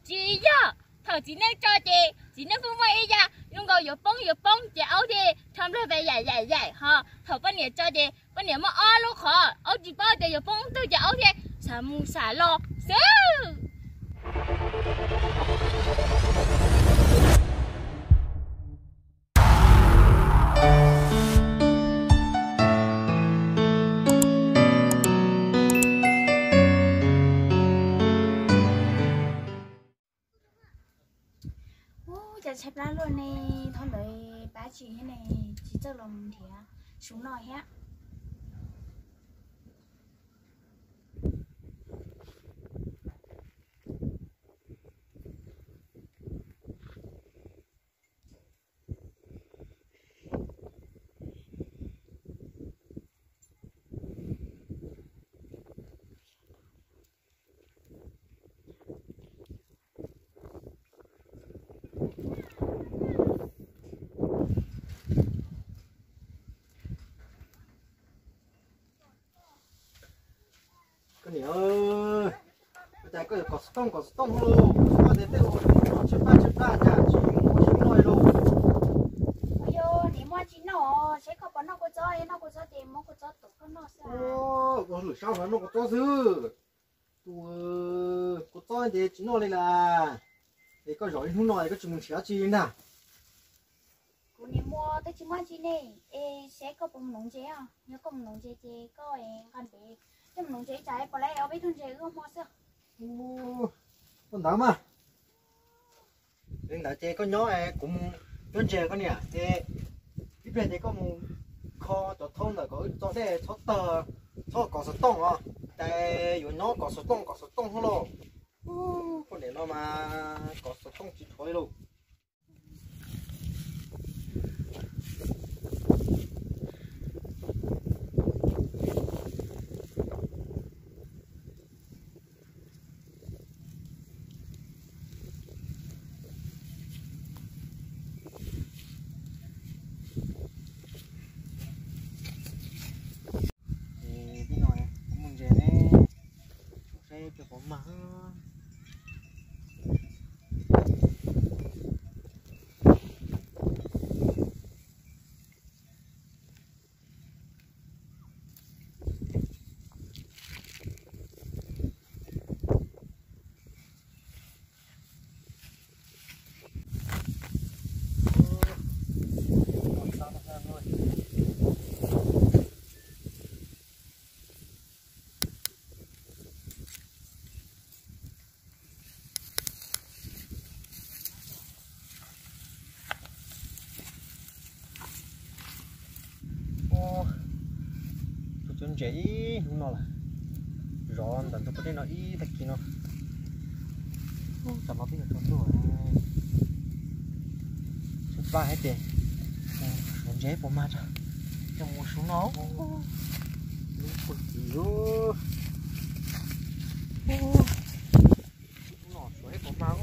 Tsis yog, thaum txiv neej tso ces txiv neej pheej muaj ib yam zoo nkaus yuav poob yuav poob ces aub thiaj rho nplawg pes yaim yaim yaim ho. Thaum poj niam tso ces poj niam muaj ob lub qhov, aub tsis paub tias yuav poob twg ces aub thiaj xam mus xam los xwb. Ub, cas tshaib plab luaj ne, thaum ntawd pab tsis thiab ne, tsis txawj los mus nrhiav su noj thiab. Koj niam, ua cas koj yuav kom xov tooj kom xov tooj los, koj tias tej ua no tshaib plab tshaib plab cas tsis muaj su noj li lauj. Ua yog niam muaj tsis noj, saib koj puas noj kua txob, yog noj kua txob ces muab kua txob tuav koj noj xwb. Ua lwm sab no noj kua txob xwb. Tus kua txob ces tsis noj li las. Es koj zaum ib hnub no es koj tsis mus nrhiav dab tsi li ntag? Kuv niam muaj twb tsis muaj dab tsi ne, es saib koj puas mus nuv ntses os, yog koj mus nuv ntses ces koj nqa ntev, koj mus nuv ntses tsam puas laib ob peb tug ntses wb hmo xwb. Ua ntawd mas. Li ntawd ces koj nyob es kuv mus cuab ntses koj niam es ib pliag ces koj mus kho cov thaub ntawm kom wb tso dej txhob tawg, txhob kov xov tooj os. Ces yuav nyob kov xov tooj kov xov tooj hos lauj. Poj niam no mas kov xov tooj tsis dhuav li lauj. Tij no kuv mus ntses ne, saib peb pov mag. Tuaj cuab ntses ib hnub no lawm, zov ntawm ntug pob zeb no ib tag kis no. Tam no twb yuav tsaus ntuj, tshaib plab hais tias suav ntses puas mag tso, coj mus ua su noj. Lub pag kis lub no suav ib puas mag.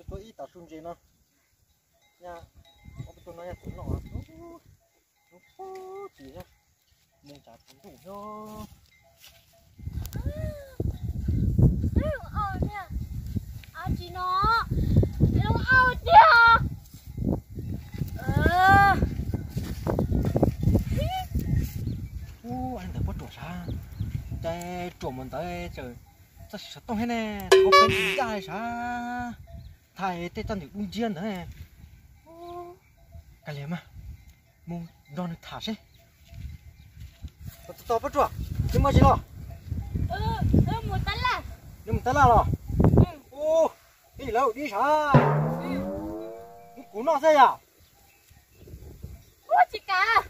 Tuaj ib tag su ntses no, ob peb tug no yog txiv noj, lub pag kis thiab, mus tsam tsaus ntuj thiab. Tsis no, lub auj tiag. Ub, ntawd puab ruam sab, caij ruam mus ntawd tseem Txoj xov tooj thiab ne, thaum peb tsis ncaj li sav, thaij tej txoj ntawm dub nciab ntawd. Kav liam mas, mus nrog nws tham seb. Tos tos Pob Tsuas, neb mus tsis los? Neb mus tab laj los? Ub, ib lawv dib sav, mus kuv noj xwb yom. Ub, tsis kam.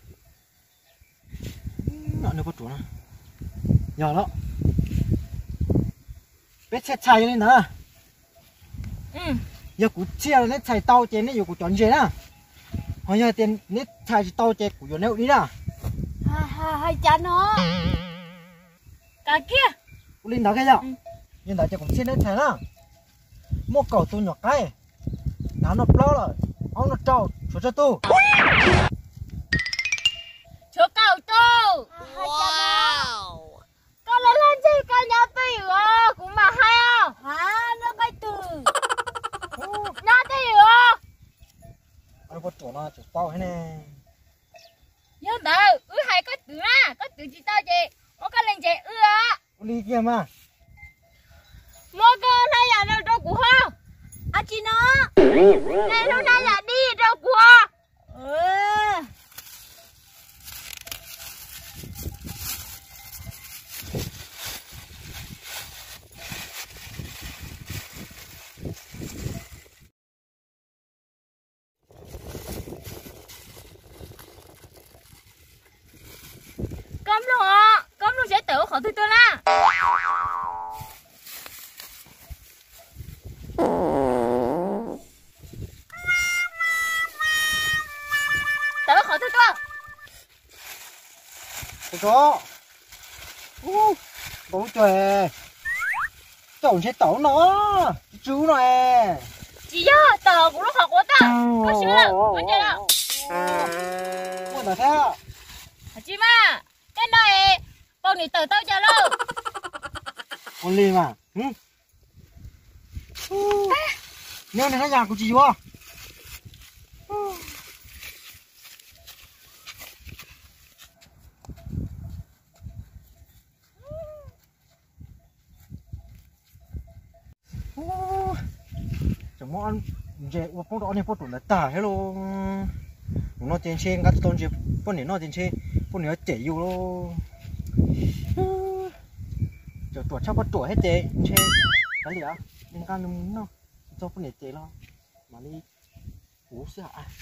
Neb Pob Tsuas no, yog los, peb txhaj txhais li ntawd. Yog kuv txhiaj neb txhais tau ces neb yuav kuv cov ntses na, ho yog tias neb txhais tsis tau ces kuv yuav neb ua dib na. Hais cas no? Kav kiag. Ua li ntawd kiag yom. Li ntawd ces kuv txhiaj neb txhais na. Muaj kaum tus nyuam qaib, hnav noj plaub lawm, aub noj rau, tshuav tsawg tus? Tshuav kaum tus. Koj laj laj ntseg koj nyob twj ywm os, kuv mam hais os. Nyob twj ywm os. Pob Tsuas no tseem paub thiab ne. Yog ntawd wb hais koj twv na, koj twv tsis tau ces muab koj leej ntses wb os. Ua li kiag mas. Muab koj hnab yam no rau kuv ho. Ab tsi no, hnab yam dib rau kuv ho. Koj mloog os, koj mloog seb tawm ua qhov twg tuaj na. Tawm ua qhov twg tuaj? Tau, tau, tau, coj ntshe tau no, tsw tsw no. Tsis yog, tawm kuv lub qhov quav tag, koj swb lawm, koj nres lawm. Ua ntawd thiab. Tsis mas, tej no es pau niam tawm tau cas lauj. Ua li mas. Neb ua hnab yam kuv tsis yuav. Tseem muab ntses ua poob rau ob niag poj ruam ntawd tag thiab lauj. Mus no ces ntshe nqa tsis tau ntses poj niam noj ces ntshe poj niam yuav cem yus lauj. Cov ruam tshaj poj ruam thiab ces ntshe kav liam, nqa nws mus noj txog poj niam cem los mam li huv xwb hos.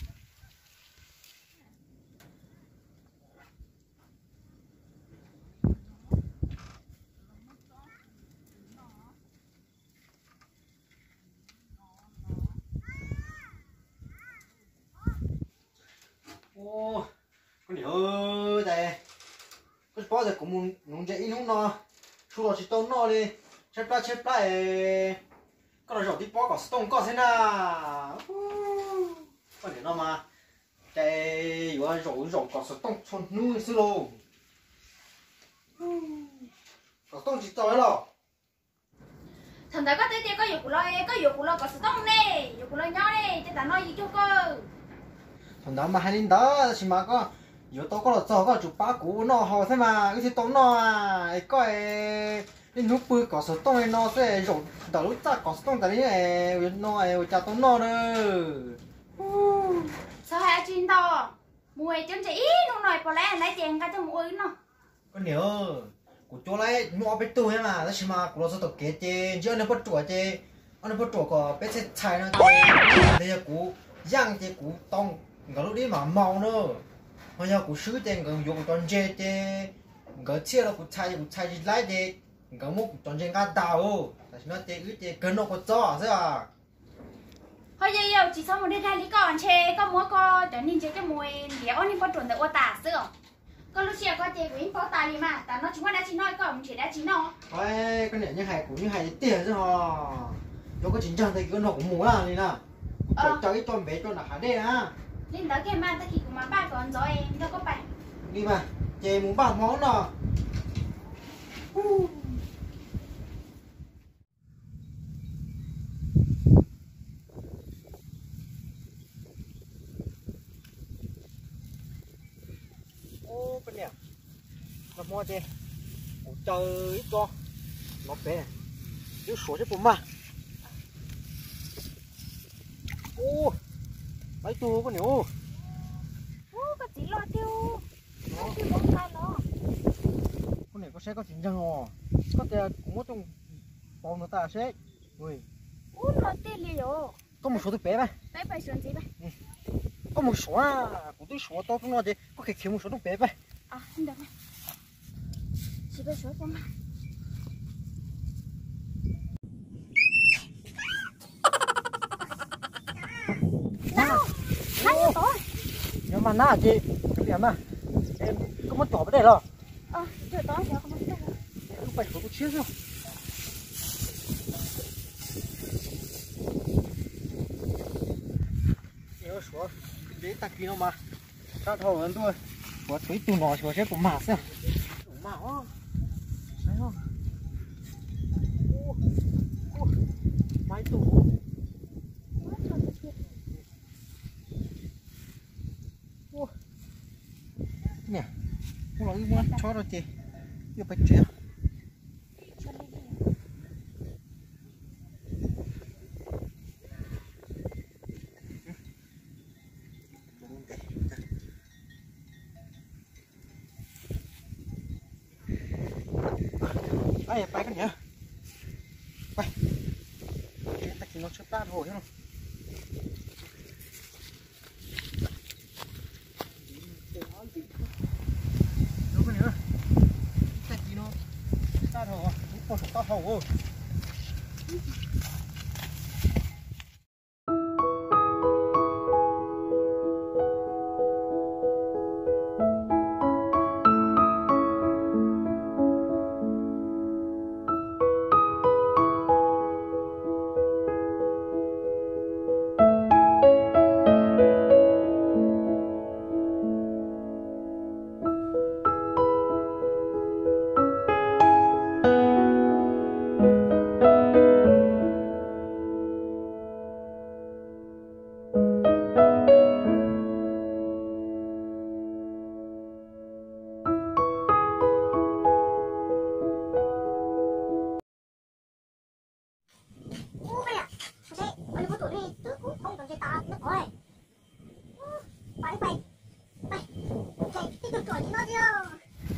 Koj niam, koj tsis paub tias kuv mus nuv ntses ib hnub no, su los tsis tau noj li, tshaib plab tshaib plab es koj los zaum tib pob kom xov tooj koj xwb na. Koj niam no mas, ces yuav zaum zaum kom xov tooj txhua hnub xwb lauj. Kom xov tooj tsis txaus los? Thaum ntawd koj twb tias koj yuav kuv los, koj yuav kuv los kom xov tooj ne, yuav kuv los nyob ne, ces tam no yus cuag koj. Thaum ntawd mas hais li ntawd, tab sis mas koj yuav tau koj los txog koj tsum pab kuv ua noj haus thiab mas wb thiaj tau noj. Es koj niaj hnub pw kom xov tooj li no xwb, zaum ntawm lub txaj kom xov tooj tas li no ua cas tau noj na. Txhob hais dab tsi ntau, mus cuab ntses ib hnub no pom lawm ces nqa coj mus ua wb noj. Koj niam, kuv cuab lawm nyuaj ob peb tug thiab mas, tab sis mas kuv los txog tom kev ces ntsib ob niag poj ruam ces, ob niag poj ruam kom peb txhaj txhais no ces, yog kuv yeej ces kuv tau nkawd lub dib mam maus na. Ho yog kuv swb ces nkawd yuav kuv cov ntses ces, nkawd txhiaj rau kuv txhais ces kuv txhais tsis laib ces, nkawd muab kuv cov ntses nqa tag. Tam sim no ces wb ces kawg noj kua txob xwb. Ho yog yus tsis txhob mus dag dag li koj, ntshe koj muab koj cov niag ntses coj mus ntiav ob niag poj ruam ntawd ua tas xwb os. Koj lub siab koj ces kuv yeej paub tas li mas, tam no tsis muaj dab tsi noj koj mus nrhiav dab tsi noj. Koj niam yeej hais kuv yeej hais tiag xwb ho. Yog koj tsis ntseeg tag kis koj nrog kuv mus li na, kuv caum caw ib co npev rau nram hav dej na. Li ntawd kiag mas tag kis kuv mam npaj kom ntxov nrog koj pais. Li mas, ces mus npaj hmo no. Ub, poj niam, nag hmo ces kuv caw ib co no pem, Yuav suav seb puas mag. Ub, pab ib tug poj niam. Ub, koj txiv loj tiag. Koj txiv loj nqa los. Poj niam, koj saib koj tsis ntseeg os. Koj tias kuv muab rooj pauv no tas seb. Ub, no tiag li yom. Koj mus suav tus pem mas. Koj mus suav, kuv twb suav tau rooj no ces koj khiav khiav mus suav rooj pem mas. Nyob mas nab ces koj liam mas, koj muab coj pov dej los. Wb pais suav tus tshiab xwb. Suav tag kis no mas sab dhau ntuj, suav tshuav ib tug no suav seb puas mag xwb. Mag os, saib os. Mag ib tug. Niam, ub los wb muab tshob rau ces wb pais tsev. Pais koj niam, pais. Tag kis no tshaib plab dhau thiab no. Tag kis no tshaib plab dhau, ub, pog saum taub hau.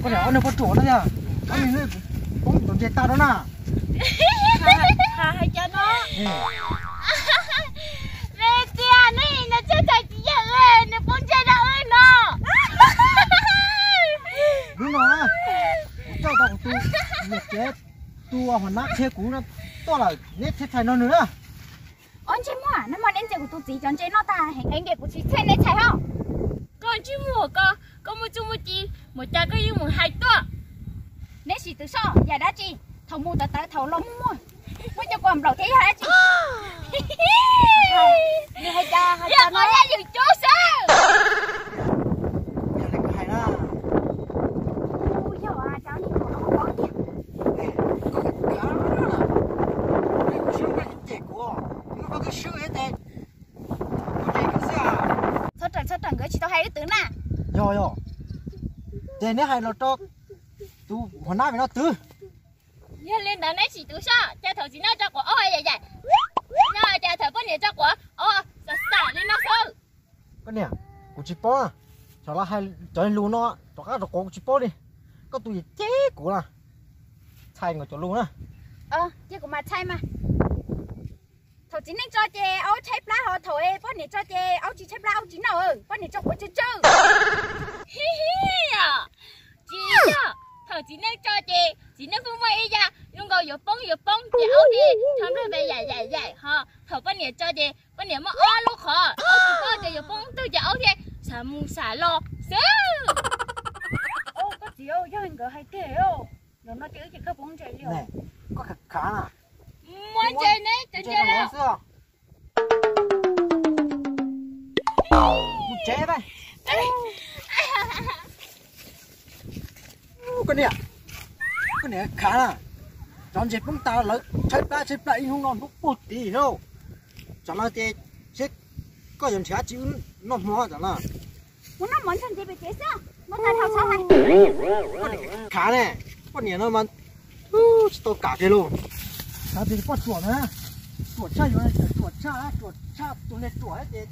Koj niam, ob niag poj ruam no tiag, ob niag poob tus ntses tag rau na. Hais cov no, me tiag, nej no txhob txhais tsis yawm, nws poob ntses rau wb no. Hnub no kuv coj tau kuv tus niam tsev, tus hua nab qhia kuv no tuaj lawm, neb thiaj txhais no nws na. Ob ntsej muag, nag hmo neb ntxias kuv tus txiv cov ntses noj tag heev heev ces kuv tsis txhais neb txhais hos. Koj ntsej muag ko, koj muaj txuj muaj ci mus cas koj yeej mus hais tuaj. Neb sim twv soj yam dab tsi, thaum mus tawv tawv thaum los muaj muaj, muaj cov kua nplaum thiab yog dab tsi? Yog hais cas, yog qhov yaj ywm cub xwb. Yog li koj hais na. Yog cas, kuv swb koj tsis cem kuv, koj twb swb tes. Txhob raws, txhob raws, nkawd tsis tau hais wb twv na. Yog yog, ces neb hais los rau tus hua nab me no twv. Yog li ntawd neb sim twv soj, cas thaum txiv neej tso quav ob yaim yaim, no cas thaum poj niam tso quav ob xam xam li no xwb. Koj niam, kuv tsis paub na, xyov lawv hais cov lus no rov qab rov quav kuv tsis paub li. Koj tus yam ceb kuv na, txhais nkawd cov lus na. Cia kuv mam txhais mas. Thaum txiv neej tso ces aub tshaib plab, ho thaum poj niam tso ces aub tsis tshaib plab, aub tsis noj, poj niam tso quav tsw tsw. Tsis yog, thaum txiv neej tso ces txiv neej pheej muaj ib yam zoo nkaus yuav poob yuav poob ces aub thiaj tho nplooj ntawd yaim yaim yaim, ho thaum poj niam tso ces poj niam muaj ob lub qhov, aub tsis paub tias yuav poob twg ces aub thiaj sam mus sam los xwb. Koj txiv, yog nkawd hais tiag, zaum no ces wb ces kawg poob ntses li. Koj khav khav na. Muab ntses neb cov ntses los xwb. Mus tsev. Koj niam, koj niam khav na, cov ntses poob tas lawv tshaib plab tshaib plab ib hnub no hnub puag tid lauj. Tsam no ces seb koj yuav nrhiav tsis wb noj hmo tsam no. Mus noj mov nrog ntses pem tsev xwb, muab tas dhau txhob hais. Koj niam khav ne, poj niam no mas tsis tau kam kiag lauj. Tes poj ruam na, ruam tshaj yuav, ruam tshaj, ruam tshaj tus leg ruam ces,